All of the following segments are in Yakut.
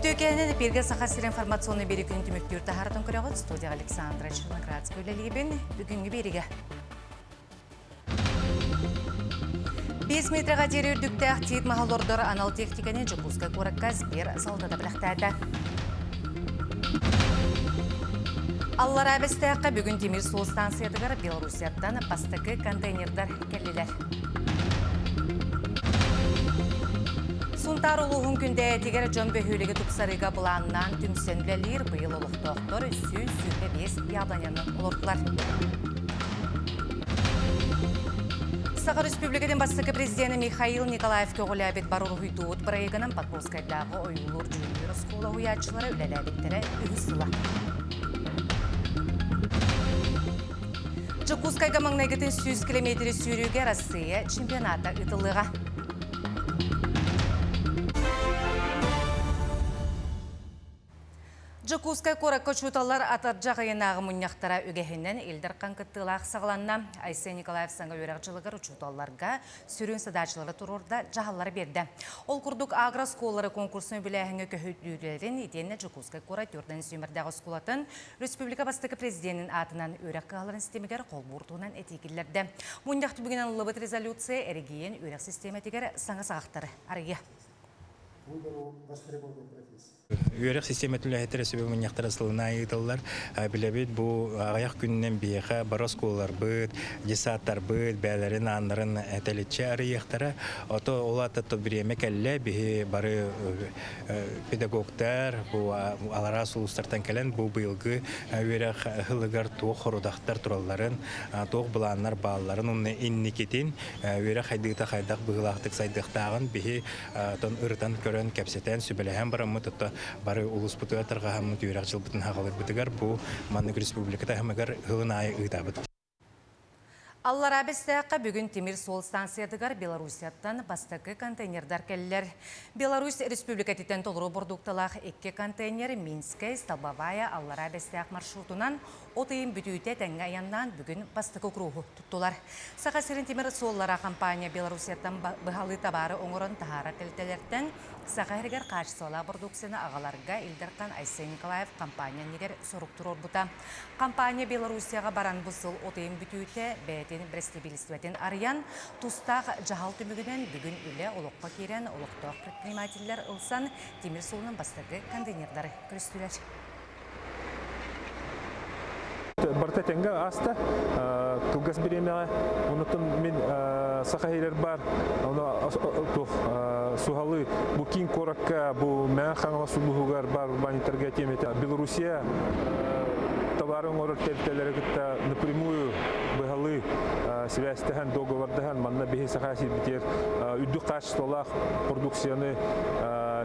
Үтүөкээнэн эпииргэ Саха сирин информационнай биэрии күн түмүктүүр таһааратын көрөҕүт. Студия Александра Черноградская үлэлиибин. Бүгүҥҥү биэриигэ 5 метрга диэри үрдүктээх тиит маһы олордор анал техниканы Дьокуускай куоракка Сбер салалтата бэлэхтээтэ. Аллараа Бэстээххэ бүгүн тимир суол станциятыгар Белоруссияттан бастакы контейнердар кэллилэр. Сунтаар улууһун Күндэйэтигэр дьон бөһүөлэги тупсарыыга былааннаан түмсэн үлэлиир быйыл олохтоохтор 125 яблоняны олортулар. Саха Республикатын бастакы президенэ Михаил Николаев көҕүлээбит бар уруһуйдуубут бырайыагынан Покровскайдааҕы ойуулуур дьүһүннүүр оскуола уһуйааччылара үлэлээбиттэрэ үһүс сыла. Дьокуускайга маҥнайгытын 100 километри сүүрүүгэ Россия чемпионата ыытыллыаҕа. Дьокуускай куоракка учууталлар атырдьах ыйынааҕы мунньахтара үгэһинэн Ил Дархан кыттыылаах саҕаланна. Айсен Николаев саҥа үөрэх дьылыгар учууталларга сүрүн садаачалары туруорда, дьаһаллары биэрдэ. Ол курдук агрооскуолалары конкурсун үбүлээһиҥҥэ көһүтүүлэрин итиэннэ Дьокуускай куорат Юрдан сүүмэрдээх оскуолатын республика бастакы президенин аатынан үөрэх кыһаларын системигэр холбуур туһунан этии киллэрдэ. Мунньах түмүгүнэн ылыллыбыт резолюция эрэгийиэн үөрэх систиэмэтигэр саҥа саҕахтары арыйыа. Үөрэх систиэмэтин үлэһиттэрэ сүбэ мунньахтара сылын аайы ыытыллар. Билэбит бу аҕыйах күнүнэн биһиэхэ бары оскуолаларбыт, десаттарбыт бэйэлэрин ааннарын тэличчи арыйыахтара. Ото ол аата бириэмэ кэллэ, биһи бары педагогтар бу алараа сулустартан кэлэн бу быйылгы үөрэх сылыгар туох хорудахтар туралларын, туох былааннар баалларын уонна инникитин үөрэх хайдыыта хайдах быһыылаахтык сайдыахтааҕын биһи тон ырытан көрөн, кэпсэтэн, сүбэлэһэн бараммыт, отто бары улууспутугар тарҕаһаммыт үөрэх дьылбытын хаҕалырбытыгар бу маннык республика таһымыгар сылын аайы ыытабыт. Аллараа Бэстээххэ бүгүн тимир суол станциятыгар Белоруссияттан бастакы контейнердар кэллэр. Беларусь Республикатыттан толору бордуукталаах икки контейнер Минскэй, Столбовая, Аллараа Бэстээх маршрутунан от ыйын бүтүүтэ тэҥҥэ айаннаан бүгүн бастакы кругу туттулар. Саха сирин тимир суоллара компания Белоруссияттан быһалыы табаары оҥорон таһаарар тэрилтэлэртэн Саха сиригэр хаачыстыбалаах бородууксуйаны аҕаларга Ил Дархан Айсен Николаев компания иннигэр сорук туруорбута. Компания Белоруссияҕа баран бу сыл от ыйын бүтүүтэ бэйэтин бэрэстэбиилистибэтин арыйан, тустаах дьаһал түмүгүнэн бүгүн үлэ олоххо киирэн олохтоох предпринимателлэр ылсан тимир суолунан бастакы контейнердары көрүстүлэр. Барыта тэҥҥэ ааста кылгас бириэмэҕэ. Онуттан мин саха иһирэр баар туох суһалы бу киин куоракка бу Мэҥэ Хаҥалас улууһугар баар урбаанньыттарга тиэмэтэ Белоруссия товары оҥорор тэрилтэлэри кытта напрямую быһалыы сибээстэһэн договордаһан манна биһи саха сирбитигэр үрдүк качестволаах продукцияны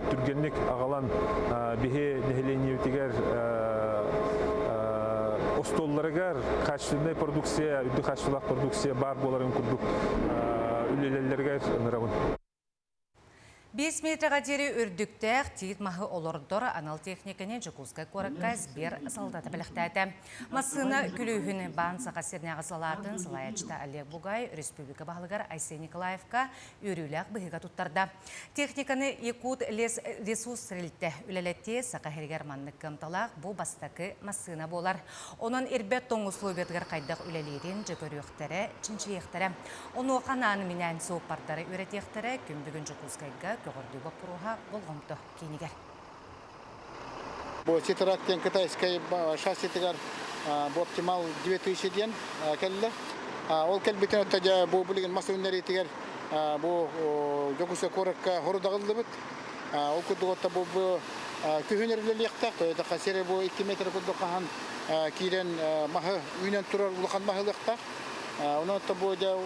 түргэнник аҕалан биһи нэһилиэнньэбитигэр остуолларыгар качественная продукция, үрдүк качестволаах продукция баар буоларын курдук үлэлэллэригэр ыҥырабын. 5 метрга диэри үрдүктээх тиит маһы олордор анал техниканы Дьокуускай куоракка Сбер салалтата бэлэхтээтэ. Массыына күлүүһүн баан Саха сиринээҕи салаатын салайааччыта Олег Бугай республика баһылыгар Айсен Николаевка үөрүүлээх быһыыга туттарда. Техниканы Якут лес ресурс тэрилтэ үлэлэтиэ Саха сиригэр маннык кыамталаах бу бастакы массыына буолар. Онон ирбэт тоҥ условиятыгар хайдах үлэлиирин дьэ көрүөхтэрэ, чинчийиэхтэрэ. Онуоха анаан-минээн суоппардары үөрэтиэхтэрэ, күн бүгүн Дьокуускайга көҕөрдүү боппуруоһа болҕомто киинигэр. Бу Ситрак диэн китайскай шасситыгар бу Оптимал 2000 диэн кэллэ. Ол кэлбитин өттө дьэ бу билигин мас үүннэриитигэр бу Дьокуускай куоракка хорудаҕыллыбыт. Ол курдук отто бу күһүн эрилэлиэхтээх, то сири бу 2 метр курдук хаһан киирэн маһы үүнэн турар улахан маһы ылыахтаах. Онон отто бу дьэ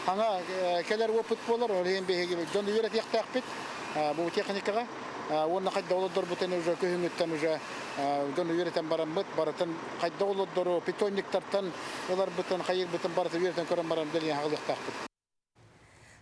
хаҥа кэлэр опыт буолар, ол иһин биһиги дьон үөрэтиэхтээхпит бу техникаҕа. Уонна хайдах олордорбутун уже күһүҥҥүттэн уже дьону үөрэтэн бараммыт, барытын хайдах олордору, питомниктартан ыларбытын, хайыырбытын барытын үөрэтэн көрөн баран дэлиэн хаҕылыахтаахпыт.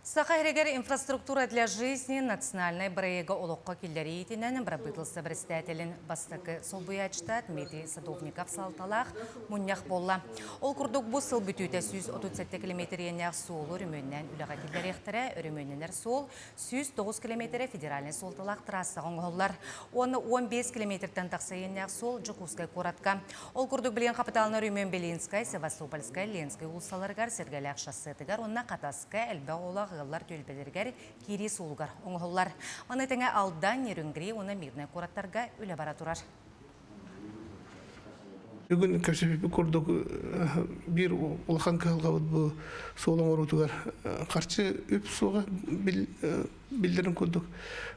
Саха сиригэр «Инфраструктура для жизни» национальнай бырайыагы олоххо киллэриитинэн бырабыыталыстыба бэрэстээтэлин бастакы солбуйааччыта Дмитрий Садовников салалталаах мунньах буолла. Ол курдук бу сыл бүтүүтэ 137 километр иэннээх суолу өрөмүөннээн үлэҕэ киллэриэхтэрэ. Өрөмүөннэнэр суол 109 километрэ федеральнай суолталаах трассаҕа оҥоһуллар. Уонна 15 километртэн тахса иэннээх суол Дьокуускай куоратка. Ол курдук билигин хапытаалынай өрөмүөн Белинскай, Севастопольскай, Ленскэй уулуссаларыгар, Сэргэлээх шоссетыгар уонна Хатаска элбэх оҕолоох ыаллар түөлбэлэригэр киирии суолугар оҥоһуллар. Маны тэҥэ Алдан, Нерюнгри уонна Мирнэй куораттарга үлэ бара турар. Бүгүн кэпсэппит курдук биир улахан кыһалҕабыт бу суол оҥоруутугар харчы үп суоҕа биллэрин курдук.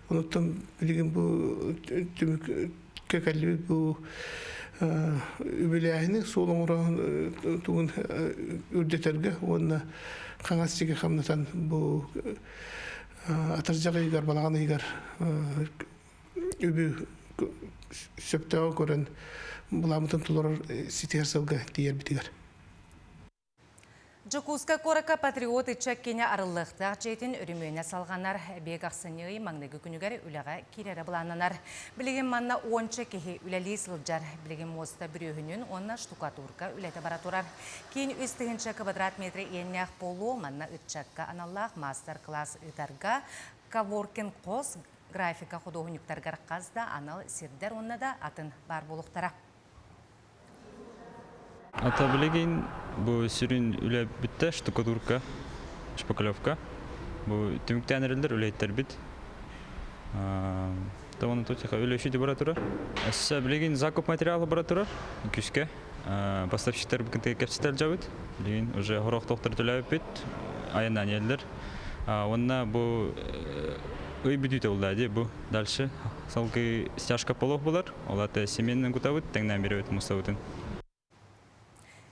Онуттан билигин бу түмүккэ кэллибит бу үбүлээһини суол оҥорооһун тугун үрдэтэргэ уонна хаҥас сиги хамнатан бу атырдьах ыйыгар балаҕан ыйыгар үбү сөптөөҕү көрөн былааммытын толорор ситиһэр сылга тиийэрбитигэр. Дьокуускай куоракка патриот ыччат киинэ арыллыахтаах дьиэтин өрөмүөнэ салҕанар. Эбиэк ахсынньы ый маҥнайгы күнүгэр үлэҕэ киирэрэ былааннанар. Билигин манна уонча киһи үлэлии сылдьар. Билигин муоста бүрүөһүнүн уонна штукатурка үлэтэ бара турар. Киин 3000 квадрат метр иэннээх буолуо. Манна ыччакка аналлаах маастар-кылаас ыытарга коворкинг хос Графика худуоһунньуктарыгар хас да анал сирдэр уонна да атын баар буолуохтара. Ата билигин бу сүрүн үлэ бүттэ штукатурка, шпаклевка. Бу түмүктээн эрэллэр үлэһиттэрбит. Таваны тутиха үлэ үшү бара турар. Өссө билигин закуп материала бара турар күскэ. Поставщиктар кытта кэпсэтэр дьабыт. Билигин уже хорох тохтор төлөөбүппүт. Айаннаан иһэллэр. Уонна бу ый бүтүүтэ булла дии бу дальше салгыы стяжка полов булар. Ол аты семеннен кутабыт, тэҥнээн биэрэбит муссабытын.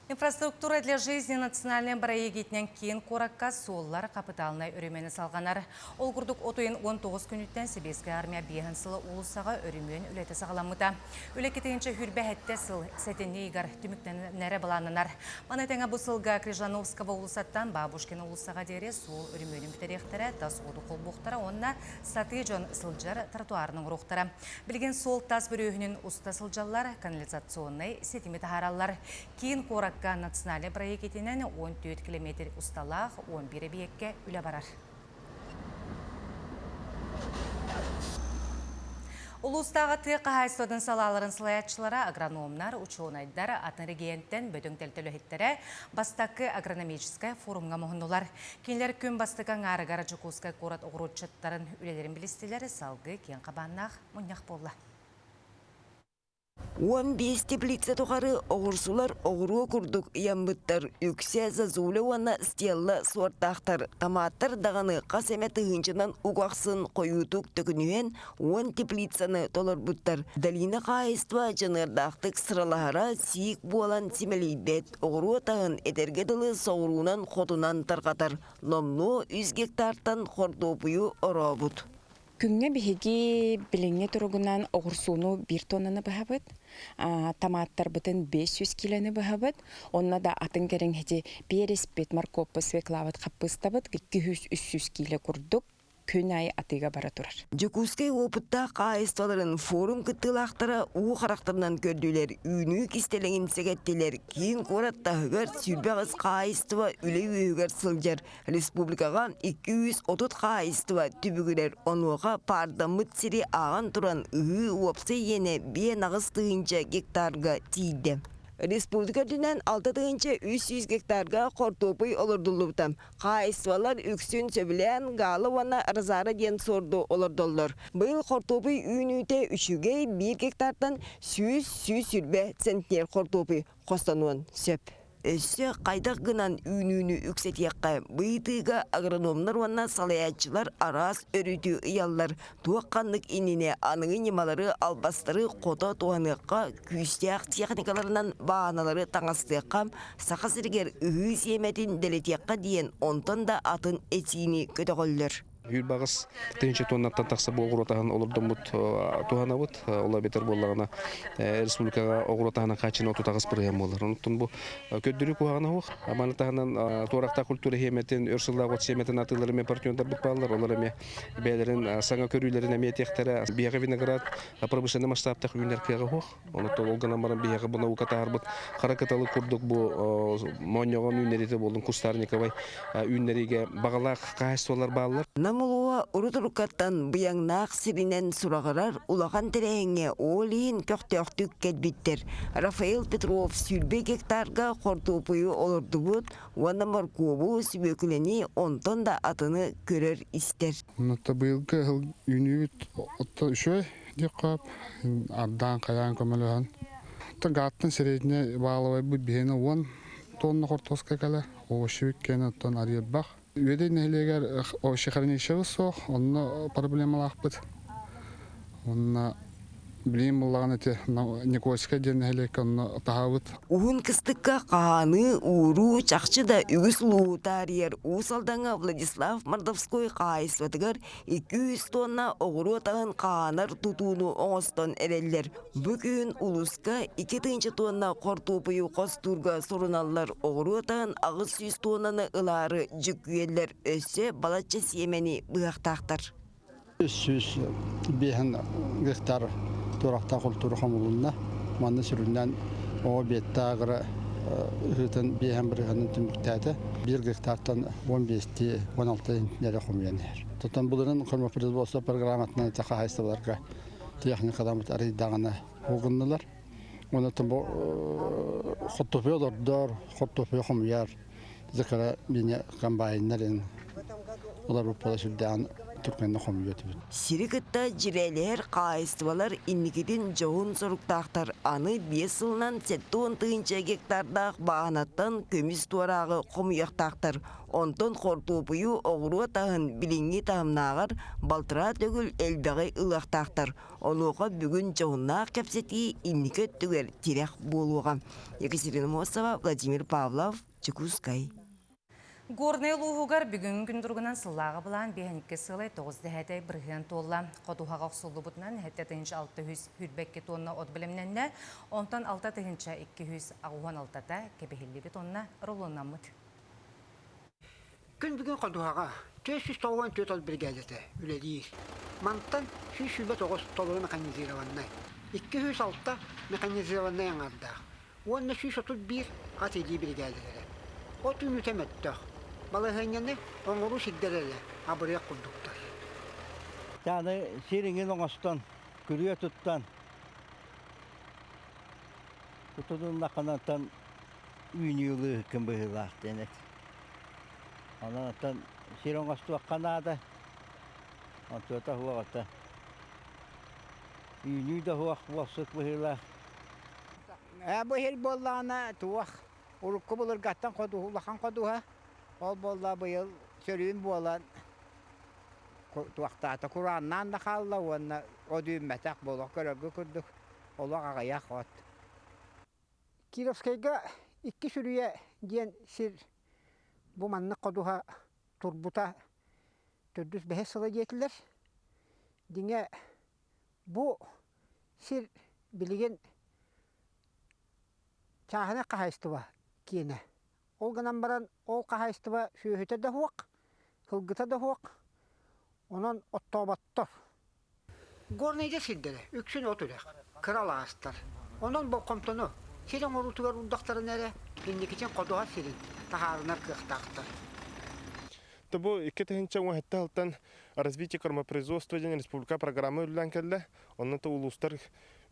Инфраструктура для жизни национальнай бырайыагитинэн киин куоракка суоллар хапытаалынай өрөмүөнэ салҕанар. Ол курдук от ыйын 19 күнүттэн Сэбиэскэй армия биэһин сыла уулуссаҕа өрөмүөн үлэтэ саҕаламмыта. Үлэ китиһинчэ хүрбэһэттэ сыл сэтинньи ыйыгар түмүктэнэрэ былааннанар. Маны тэҥэ бу сылга Крижановского уулуссаттан Бабушкина уулуссаҕа диэри суол өрөмүөнүн бүтэриэхтэрэ, тас уоту холбуохтара уонна сатыы дьон сылдьар тротуарын оҥоруохтара. Билигин суол тас бүрүөһүнүн уста сылдьаллар, канализационнай ситими таһаараллар. Киин куоракка национальнай проект итинэн 14 километр усталаах 11 эбийиэккэ үлэ барар. Улуустааҕы тыа хаһаайыстыбатын салааларын салайааччылара, агрономнар, учуонайдар, атын региэнтэн бөдөҥ тэрилтэ үлэһиттэрэ бастакы агрономическай форумҥа муһуннулар. Кинилэр күн бастакы аҥаарыгар Дьокуускай куорат оҕуруотчуттарын үлэлэрин билистилэр, салгыы киэҥ хабааннаах мунньах буолла. 15 теплица тухары оҕурсулар оҕуруо курдук ыйаммыттар, үксэ зазуля уонна стелла суортаахтар. Томаттар даҕаны хас эмэ тыһыынчанан ук ахсын хойуутук төкүнүһэн 10 теплицаны толорбуттар. Долина хаһаайыстыба дьаныардаахтык сыралаһара сиик буолан симэлийбэт, оҕуруо таһын этэргэ дылы соҕуруунан хотунан тарҕатар. Номнуо үс гектартан хортуопуйу орообут. Күҥҥэ биһиги билиҥҥи туругунан оҕурсууну биир тоннаны быһабыт, томаттарбытын 500 килоны быһабыт, онно да атын кэриҥ ити переспит, моркуоппут, свеклабыт, хаппыыстабыт 200-300 киилэ курдук күн аайы атыыга бара турар. Дьокуускай уопуттаах хаһаайыстыбаларын форум кыттыылаахтара уу харахтарынан көрдүлэр, үүнүү кистэлэҥин сэгэттилэр, киин куорат таһыгар 28 хаһаайыстыба үлэ үөһүгэр сылдьар. Республикаҕа 230 хаһаайыстыба түбүгүрэр, онуоха паардаммыт сири ааҕан туран ыһыы уопсай иэнэ 58 тыһыынча гектарга тиийдэ. Республика үрдүнэн 6300 гектарга хортуопуй олордуллубута. Хаһаайыстыбалар үксүн сөбүлээн Гала уонна Розара диэн суорду олордоллор. Быйыл хортуопуй үүнүүтэ үчүгэй, биир гектартан 100-120 центнер хортуопуй хостонуон сөп. Өссө хайдах гынан үүнүүнү үксэтиэххэ, быйытыыга агрономнар уонна салайааччылар араас өрүтү ыйаллар. Туох-ханнык иннинэ аныгы ньымалары, албастары хото туһаныахха, күүстээх техникаларынан бааһыналары таҥастыахха, Саха сиригэр ыһыы сиэмэтин дэлэтиэххэ диэн онтон да атын этиини көтөҕөллөр. 120 тыһыынча тоннаттан тахса бу оҕуруот аһын олордоммут туһанабыт. Ол эбэтэр буоллаҕына республикаҕа оҕуруот аһынан хааччына 38% буолар. Онтон бу көрдөрүү куһаҕана суох. Маны таһынан туорахтаах культура сиэмэтин, өр сыллаах от сиэмэтин атыылар эмиэ партнердарбыт бааллар. Олор эмиэ бэйэлэрин саҥа көрүүлэрин эмиэ этиэхтэрэ. Биһиэхэ виноград промышленнай масштабтаах үүнэр кыаҕа суох. Онон ол гынан баран биһиэхэ бу наука таһаарбыт хара кыталы курдук бу моонньоҕон үүннэриитэ буоллун кустарниковай үүннэриигэ баҕалаах хаһаайыстыбалар бааллар. Нам улууһа урут-уруккаттан быйаҥнаах сиринэн сураҕырар улахан тэрээһиҥҥэ ол иһин көхтөөхтүк кэлбиттэр. Рафаэл Петров 20 гектарга хортуоппуйу олордубут уонна моркуобу, сүбүөкүлэни онтон да атыны көрөр-истэр. Онно быйылгы ыһыл үүнүүбүт отто үчүгэй диэххэ ардаан хайаан көмөлөһөн. Гааттан средний баалабайбыт биһиэнэ 10 тонна хортуоска кэлэр, овощевик киэнэ оттон арыйбах. Үөдэй нэһилиэгэр овощехранилищебыт суох, онно проблемалаахпыт. Онно билигин буллаҕына ити Никольскай диэн нэһилиэккэ онно таһаабыт. Уһун кыстыкка хаһааныы, ууруу чахчы да үгүс улууһу таарыйар Уус Алдаҥҥа Владислав Мордовской хаһаайыстыбатыгар 200 тонна оҕуруот аһын хаһаанар тутууну оҥостон эрэллэр. Бу күһүн улууска 2000 тонна хортуопуйу хостуурга суруналлар оҕуруот аһын 800 тоннаны ылаары дьүккүйэллэр, өссө балачча сиэмэни быһахтаахтар. 305 гектар туорахтаах культура хомулунна. Манна сүрүннээн оҕо биэттаагыра ыһыытын биэһэн бырыһыанын түмүктээтэ. Биир гектартан 15-ти 16 эрэ хомуйан иһэр. Тотон былырын кормопроизводство программатынан ити хаһаайыстыбаларга техникаламмыт арыйдаҕына угуннулар. Онон бу хортуоппуйа олордор, хортуоппуйа хомуйар закара бине комбайннарын олорбуппала сүрдээҕин түргэнник хомуйуо этибит. Сири кытта дьирээлэһэр хаһаайыстыбалар инникитин дьоһун соруктаахтар. Аны 5 сылынан 70 тыһыынча гектардаах бааһынаттан көмүс туорааҕы хомуйуохтаахтар. Онтон хортуопуйу оҕуруот аһын билиҥҥи таһымнааҕар балтараа төгүл элбэҕи ылыахтаахтар. Онуоха бүгүн дьоһуннаах кэпсэтии инники өттүгэр тирэх буолуоҕа. Екатерина Мосова, Владимир Павлов, Дьокуускай. Горнай улууһугар бүгүҥҥү күн туругунан сыллааҕы былаан 52 сылай 9,1% туолла. Ходуһаҕа охсуллубутунан 7622 тонна от бэлэмнэннэ, онтон 6286-та кэбиһиллибит уонна рулоннаммыт. Күн бүгүн ходуһаҕа 494 от биригээдэтэ үлэлиир. Мантан 129 толору механизированнай, 206 механизированнай аҥаардаах уонна 131 ат илии биригээдэлэрэ. От үүнүүтэ мөлтөх. Балаһыанньаны оҥоруу сирдэрэ эрэ абырыах курдуктар. Аны сир иҥин оҥостон, күрүө туттан, тутуннаххынаттан үүнүү ылыыһыккын быһыылаах диэн эт. Онон оттон сир оҥостуохха наада. Онтуота суох ото. Үүнүү да суох буолсук быһыылаах. Бу иһил буоллаҕына туох урукку былыргаттан ходуһа улахан ходуһа ол буолла быйыл сөрүүн буолан туохтаата курааннаан да хаалла уонна от үүммэтэх буолуох көрөргө курдук олох аҕыйах от. Кировскайга икки сүрүйэ диэн сир бу маннык ходуһа турбута төрдүс бэһис сыла диэтилэр. Дьиҥэ бу сир билигин чааһынай хаһаайыстыба киэнэ. Ол гынан баран ол хаһаайыстыба сүөһүтэ да суох, сылгыта да суох, онон оттооботтор. Горнайга сирдэрэ үксүн от үрэх, кыра алаастар. Онон болҕомтону сир оҥоруутугар уурдахтарына эрэ инникитин ходуһа сирин таһаарынар кыахтаахтар. Бу 2017 сылтан развитие кормопроизводства диэн республика программа үлэлээн кэллэ. Онно улуустар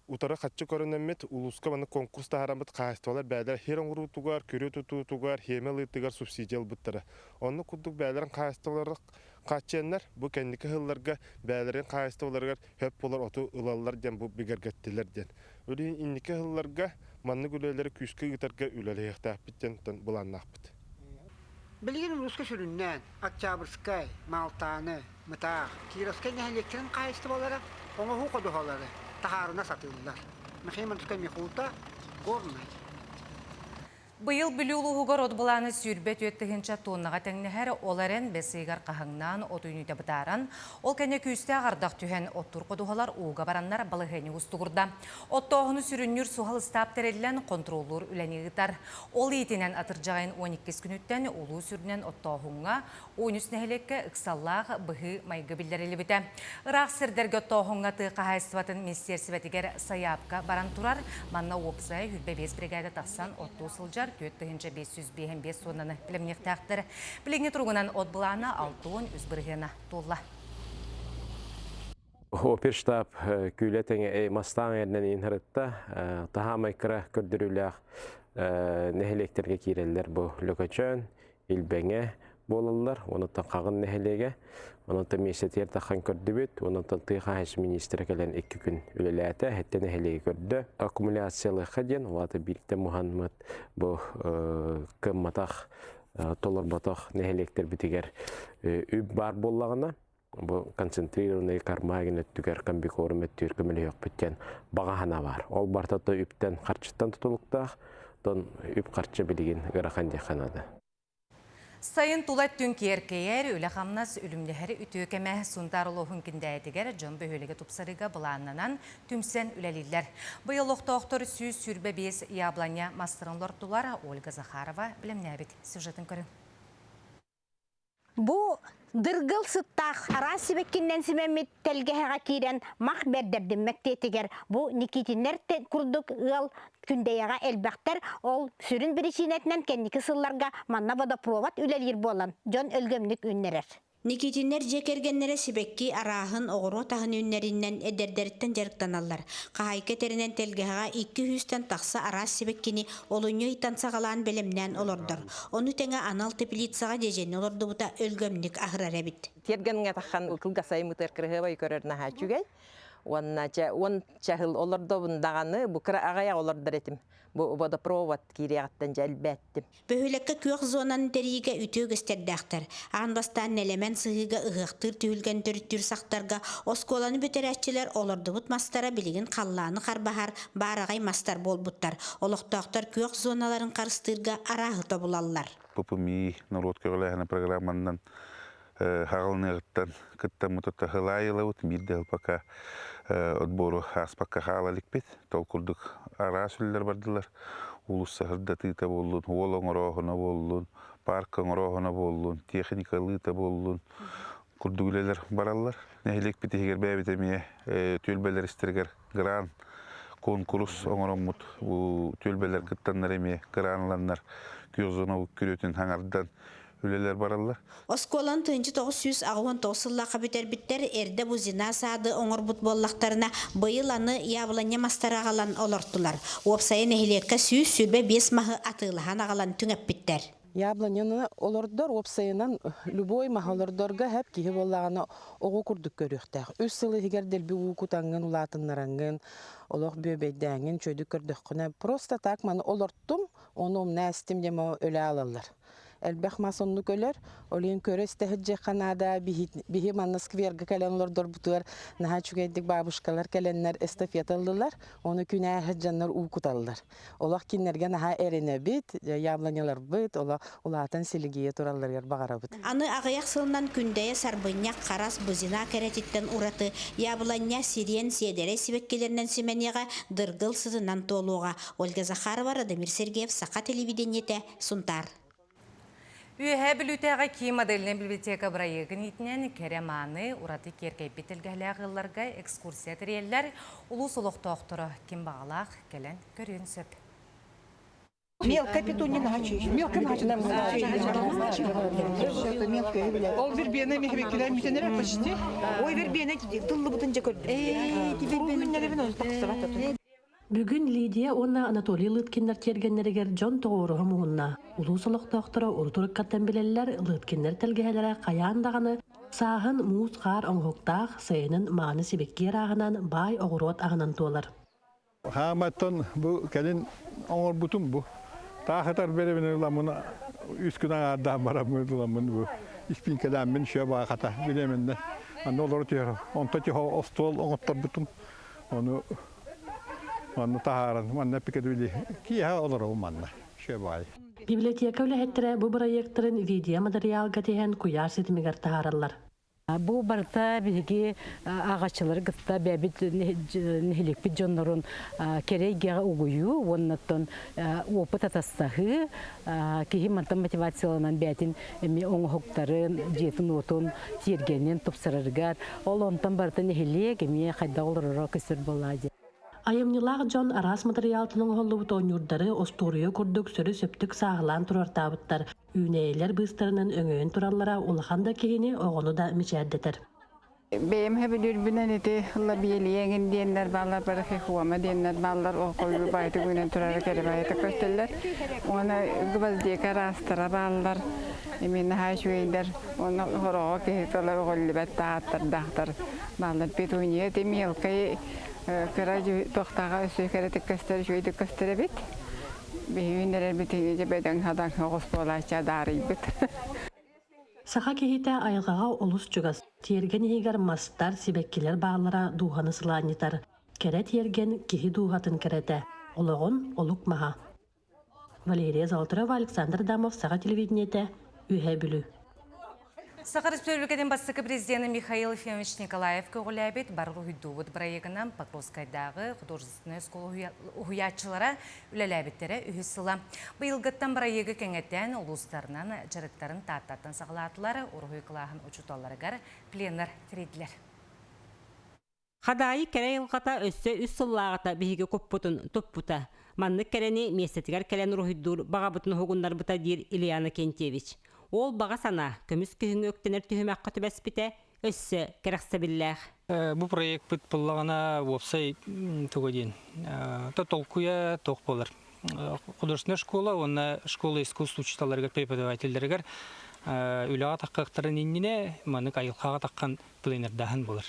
утары хаччы көрүнэммит, улууска маннык конкурс таһаараммыт хаһаайыстыбалар бэйэлэрэ хир оҥоруутугар, күрүө тутуутугар, хиэмэ ылыытыгар субсидия ылбыттара. Оннук курдук бэйэлэрин хаһаайыстыбалара хааччыйаннар, бу кэнники сылларга бэйэлэрин хаһаайыстыбаларыгар хөп буолар оту ылаллар диэн бу бигэргэттилэр диэн. Ол иһин инники сылларга маннык үлэлэри күүскэ ыытарга үлэлэһиэхтээхпит диэн былааннаахпыт. Билигин улууска сүрүннээн Октябрьскай, Маалтааны, Мытаах, Кировскай нэһилиэктэрин хаһаайыстыбалара оҥоһуу ходуһалары таһаарына сатыыллар. Михаил Михута, Горнай. Быйыл Бүлүү улууһугар от былаана 24 тыһыынча тоннаҕа тэҥнэһэр, ол эрэн бэс ыйыгар хаһыҥнаан от үүнүүтэ бытааран, ол кэннэ күүстээх ардах түһэн, оттуур ходуһалар ууга бараннар балаһыанньа уустугурда. Оттооһуну сүрүннүүр суһал ыстаап тэриллэн, хонтуруоллуур үлэни ыытар. Ол иитинэн атырдьаҕайын 12 күнүттэн улуус үрдүнэн оттооһуҥҥа 13 нэһилиэккэ ыксаллаах быһыы-майгы биллэриллибитэ. Ыраах сирдэргэ оттооһуҥҥа тыа хаһаайыстыбатын министиэрсибэтигэр сайаапка баран турар. Манна уопсайа 25 биригээдэ тахсан оттуу сылдьар 4555 туоннаны бэлэмниэхтээхтэр. Билиҥҥи туругунан от былаана 63 бырыһыана туолла. Оперштаб күүлэ тэҥэ мастаан эрнэн иһин таһаамай кыра көрдөрүүлээх нэһилиэктэргэ киирэллэр бу Лөкөчөөн, Илбэҥэ буолаллар, онуттан Хаҕын нэһилиэгэ, онуттан миэстэтигэр таххан көрдүбүт, онуттан тыа хаһаайыстыба министрэ кэлэн икки күн үлэлээтэ, хэттэ нэһилиэги көрдө. Аккумуляциялыахха диэн, ол аата биирдэ муһанмыт бу кыамматах, толорботох нэһилиэктэрбитигэр үп баар буоллаҕына, бу концентрированный кармагин өттүгэр комбикорм өттүгэр көмөлөһүөхпүт диэн баҕа санаа баар. Ол барыта то үптэн харчыттан тутулуктаах, тон үп харчы билигин ыарахан диэххэ наада. Сайын тула өттүн киэркэйэр, үлэ-хамнас үлүмнэһэр үтүө кэмэ Сунтаар улууһун Киндээйитигэр дьон бөһүөлэги тупсарыыга былааннанан түмсэн үлэлииллэр. Быйыл олохтоохтор 125 яблоня мастарын олортулар. Ольга Захарова бэлэмнээбит сюжетын көрүҥ. Бу дыргыл сыттаах араас сибэккиннэн симэммит тэлгэһэҕэ киирэн мах бэрдэрдим мэктиэтигэр бу Никитиннэр курдук ыал Күндэйэҕэ элбэхтэр, ол сүрүн биричиинэтинэн кэнники сылларга манна водопровод үлэлиир буолан дьон өлгөмнүк үүннэрэр. Никитиннэр дьиэ кэргэннэрэ сибэкки арааһын, оҕуруот аһын үүннэринэн эдэрдэриттэн дьарыктаналлар. Хаһаайка этэринэн тэлгэһэҕэ икки сүүстэн тахса араас сибэккини олунньу ыйтан саҕалаан бэлэмнээн олордор. Ону тэҥэ анал теплицаҕа дьэдьэни олордубута өлгөмнүк аһырар эбит. Тиэргэҥҥэ таххан кылгас аймытыар кырыһыабай көрөр наһаа үчүгэй. Уонна чэ уон чаһыл олордобун даҕаны бу кыра аҕыйах олордор этим. Бу водопровод киириэҕиттэн дьэ элбээттим. Бөһүөлэккэ күөх зонаны тэрийиигэ үтүө үгэстэрдээхтэр. Аан бастаан нэлэмэн сыһыыга ыһыахтыыр түһүлгэни төрүттүүр сахтарга оскуоланы бүтэрээччилэр олордубут мастара билигин халлааны харбаһар баараҕай мастар буолбуттар. Олохтоохтор күөх зоналарын харыстыырга арааһы тобулаллар. ППМИ норуот көҕүлээһинэ программанан хаҕылыныаҕыттан кыттаммыт хылаай ылабыт биир да пока отбору ааспакка хаала иликпит. Ол курдук араас үлэлэр бардылар. Уулусса сырдатыыта буоллун, уол оҥорооһуна буоллун, парка оҥорооһуна буоллун, техникалыыта буоллун курдук үлэлэр бараллар. Нэһилиэкпит иһигэр бэйэбит эмиэ түөлбэлэр истэригэр грант куонкурус оҥороммут бу түөлбэлэр кыттаннар эмиэ гранланнар күөх зона күрүөтүн хаҥардан үлэлэр бараллар. Оскуоланы 1989 сыллаахха бүтэрбиттэр эрдэ Бузина саады оҥорбут буоллахтарына, быйыл аны яблоня мастары аҕалан олортулар. Уопсайа нэһилиэккэ 125 маһы атыылаһан аҕалан түҥэппиттэр. Яблоняны олордор уопсайынан любой маһы олордорго хэп киһи буоллаҕына оҕо курдук көрүөхтээх. Үс сыл иһигэр дэлби уу кутаҥҥын улаатыннараҥҥын, олох бүөбэйдээҥҥин чөйдүк көрдөххүнэ просто так маны олортум, ону умна эстим диэн өлө аалаллар. Элбэх мас оннук өлөр. Ол иһин көрө-истэ сылдьыахха наада. Биһи манна сквергэ кэлэн олордорбутугар наһаа үчүгэйдик бабушкалар кэлэннэр эстафета ыллылар. Ону күн ааһыт дьоннор уу куталлар. Олох кинилэргэ наһаа эрэнэбит, яблоняларбыт олох улаатан силигийэ туралларыгар баҕарабыт. Аны аҕыйах сылынан Күндэйэ сарбынньах, харас, бузина кэрэтиттэн ураты яблоня, сириэн, сиэдэрэй сибэккилэринэн симэниэҕэ, дыргыл сытынан туолуоҕа. Ольга Захарова, Радомир Сергеев, Саха телевидениетэ, Сунтаар. Үөһээ Бүлүүтээҕи киин модельнай библиотека бырайыагын иитинэн кэрэ мааны, ураты киэркэйбит тэлгэһэлээх ыалларга экскурсия тэрийэллэр. Улуус олохтоохторо ким баҕалаах кэлэн көрүөн сөп. Мелкая петуния наһаа Мелкая наһаа Ол вербена мехбеккилер митенере почти. Ой вербена тыллыбытын же көрдүм. Күннеребин onu тахсыбат. Бүгүн Лидия уонна Анатолий Лыткиннар тиэргэннэригэр дьон тоҕуоруһа муһунна. Улуус олохтоохторо урут уруккаттан билэллэр, Лыткиннар тэлгэһэлэрэ хайаан даҕаны сааһын муус-хаар оҥоһуктаах, сайынын мааны сибэкки арааһынан баай оҕуруот аһынан туолар. Хааматтан бу кэлин оҥорбутум бу. Таах ытар бэрэбин ыламмын үс күн аҥаардаан бараммын ыламмын бу испиҥкэлээммин шө баахата билэминнэ. Анны олоро түһэр. Онто тихо остуол оҥотторбутум. Ону манна таһааран, манна пикадилли киэһэ олоробун манна. Үчүгэй баҕайы. Библиотека үлэһиттэрэ бу бырайыактарын видео-матырыйаалга тиһэн куйаар ситимигэр таһаараллар. Бу барыта биһиги ааҕааччылары кытта бэйэбит нэһилиэкпит дьоннорун кэрэ эйгэҕэ угуйуу уоннаттан опыт атастаһыы киһи мантан мотивацияланан бэйэтин эмиэ оҥоһуктарын, дьиэтин-уотун, тиэргэнин тупсарарыгар ол онтон барыта нэһилиэк эмиэ хайдах олороро көстөр буоллаа диэн. Айымньылаах дьон араас матырыйаалтан оҥоһуллубут оонньуурдары остуоруйа курдук сөрү-сөптүк сааһылаан туруортаабыттар. Үүнээйилэр быыстарынан өҥөйөн тураллара улахан да киһини, оҕону да мичээрдэтэр. Бэйэм сөбүлүүрбүнэн ити лабиэлиэҥин диэннэр бааллар, барахихуома диэннэр бааллар, ол хойуу баайытык үүнэн турара кэрэ баайытык көстөллөр. Уонна гвоздика араастара бааллар, эмиэ наһаа үчүгэйдэр. Уонна хороҕо киһи тыла өҕүллүбэт тааттардаахтар бааллар. Петуния ити мелкай кыра туохтааҕа өссө кэрэтик көстөр, үчүгэйдик көстөр эбит. Биһиги эрэрбит дьэ бөдөҥ-садаҥ оҕус буолааччы адаарыйбыт. Саха киһитэ айылҕаҕа олус чугас. Тиэргэн иһигэр мастар, сибэккилэр бааллара дууһаны сылаанньытар. Кэрэ тиэргэн киһи дууһатын кэрэтэ, олоҕун олук маһа. Валерия Золотарева, Александр Адамов, Саха телевидениетэ, Үөһээ Бүлүү. Саха Республикатын бастакы президенэ Михаил Ефимович Николаев көҕүлээбит Бары уһуйдуубут бырайыагынан Покровскайдааҕы художественнай оскуола уһуйааччылара үлэлээбиттэрэ үһүс сыла. Быйылгыттан бырайыагы кэҥэтэн, улуустарынан дьарыктарын Тааттаттан саҕалаатылар, уруһуй кылааһын учууталларыгар пленэр тэрийдилэр. Хадаайы кэрэ айылҕата өссө үс сыллааҕыта биһиги куппутун туппута. Маннык кэрэни миэстэтигэр кэлэн уруһуйдуур баҕабытын уһугуннарбыта диир Ильяна Кентьевич. Ол баҕа санаа көмүс күһүҥҥү үктэнэр түһүмэххэ түбэспитэ өссө кэрэхсэбиллээх. Бу проекпыт буллаҕына уопсай туга диэн толкуйа туох буолар. Художественная школа уонна школа искусств учителларыгар преподавателлэригэр үлэҕэ таххыахтарын иннинэ маннык айылҕаҕа таххан пленэрдааһын буолар.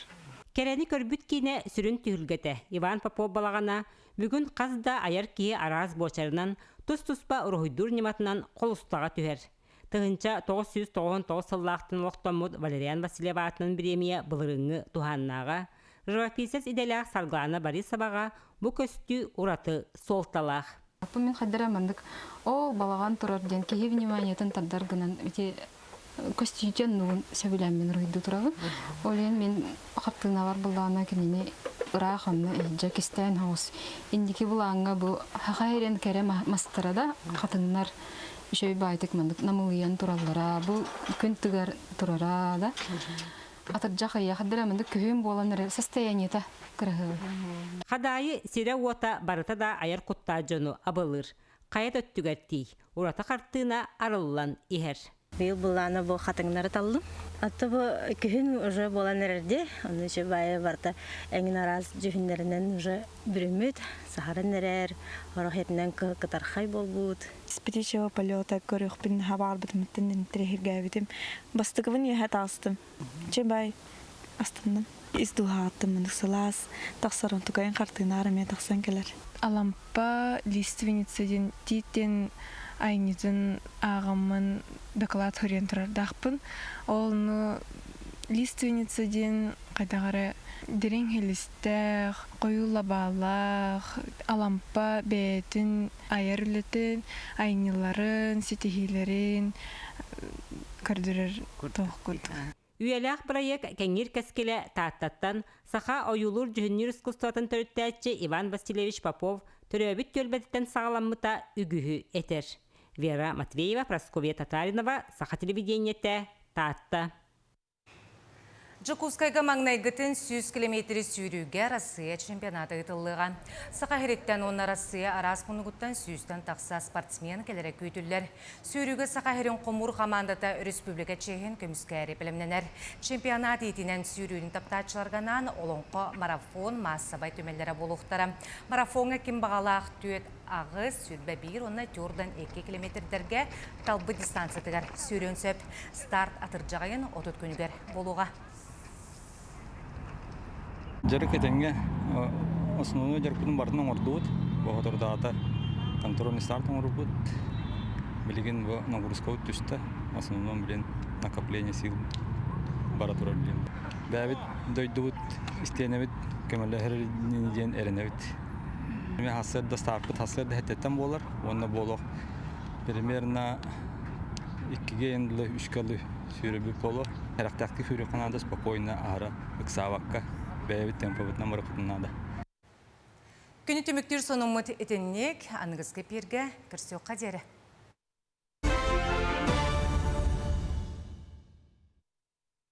Кэрэни көрбүт киинэ сүрүн түһүлгэтэ Иван Попов балаҕана бүгүн хас да айар киһи араас буочарынан тус-туспа уруһуйдуур ньыматынан холустаҕа түһэр. 1999 сыллаахтан олохтоммут Валериан Васильев аатынан бириэмийэ былырыыҥҥы туһааннааҕа, живописец идэлээх Саргылаана Борисоваҕа бу көстүү ураты суолталаах. Бу мин хайдара маннык ол балаҕан турар диэн киһи вниманиетын тардар гынан ити көстүүтүн нугун сөбүлээммин уруһуйдуу турабын. Ол иһин мин хартыыналар буллаҕына кинини ыраах онно иһдьэ кистээн соҕус. Инники булааҥҥа бу хаха ирэн кэрэ мастара да хатыҥнар үчүгэй баайтык маннык намылыйан тураллара бу күн тыгар турара да атырдьах ыйа хаддара маннык күһүн буолан эрэ состояниета кыраһыабай. Хадаайы сирэ-уота барыта да айар куттаах дьону абылыыр. Хайа да өттүгэр тиий, ураты хартыына арыллан иһэр. Быйыл былаана бу хатыҥнары таллым. Атта бу күһүн уже буолан эрэрди. Ону еще баайы барыта эҥин араас дьүһүннэринэн уже бүрүммүт, саһаран эрэр, орох этинэн кытархай буолбут. С птичьего полета көрүөхпүн хабаарбытымыттан интириэһиргээбитим. Бастакыбын үөһэ таҕыстым. Чэ бай, астынным. Ис дууһаҕыттан мындык сылаас тахсар онтукайын хартыынаар эмиэ тахсан кэлэр. Алампа лиственница диэн тииттэн айньытын ааҕаммын доклад суруйан турардаахпын. Ол ону лиственница диэн хайдах эрэ дириҥ хилистээх, хойуу лабаалаах, Алампа бэйэтин айар үлэтин, айньыларын, ситиһиилэрин көрдөрөр туох курдук. Үйэлээх бырайыак кэҥиир кэскилэ Тааттаттан саха ойуулуур-дьүһүннүүр искусствотын төрүттээччи Иван Васильевич Попов төрөөбүт түөлбэтиттэн саҕаламмыта үгүһү этэр. Вера Матвеева, Прасковья Татаринова, Саха телевидениетэ, Таатта. Дьокуускайга маҥнайгытын 100 километри сүүрүүгэ Россия чемпионата ыытыллыаҕа. Саха сириттэн уонна Россия араас муннугуттан сүүстэн тахса спортсмен кэлэрэ күүтүллэр. Сүүрүүгэ Саха сирин хомуур хамаандата өрөспүүбүлүкэ чиэһин көмүскээри бэлэмнэнэр. Чемпионат иитинэн сүүрүүнү таптааччыларга анаан Олоҥхо марафон маассабай түмэллэрэ буолуохтара. Марафоҥҥа ким баҕалаах түөрт аҕыс, 21 уонна төрдөн 2 километрдэргэ талбыт дистанциятыгар сүүрүөн сөп. Старт атырдьаҕайын 30 күнүгэр буолуоҕа. Дьарык этэҥҥэ основной дьарыкпытын барытын оҥордубут. Бу соторутааҕыта контрольный старт оҥорбут. Билигин бу нагрузкабыт түстэ. В основном билин накопление сил бара турар билин. Бэйэбит дойдубут истиэнэбит көмөлөһөр диэн эрэнэбит. Эми хассыарда стартпыт хассыарда хэттеттен буолар уонна буолуох. Примерно иккигэ ындылы, үскэ ылы сүүрэрбит буолуо. Сэрэхтээхтик сүүрүөххэ наада, спокойно аһара ыксаабакка, бэйэбит темпобытынан барыахпытын наада. Күнү түмүктүүр сонуммут итинник аныгыскы пиэргэ көрсүөххэ диэри.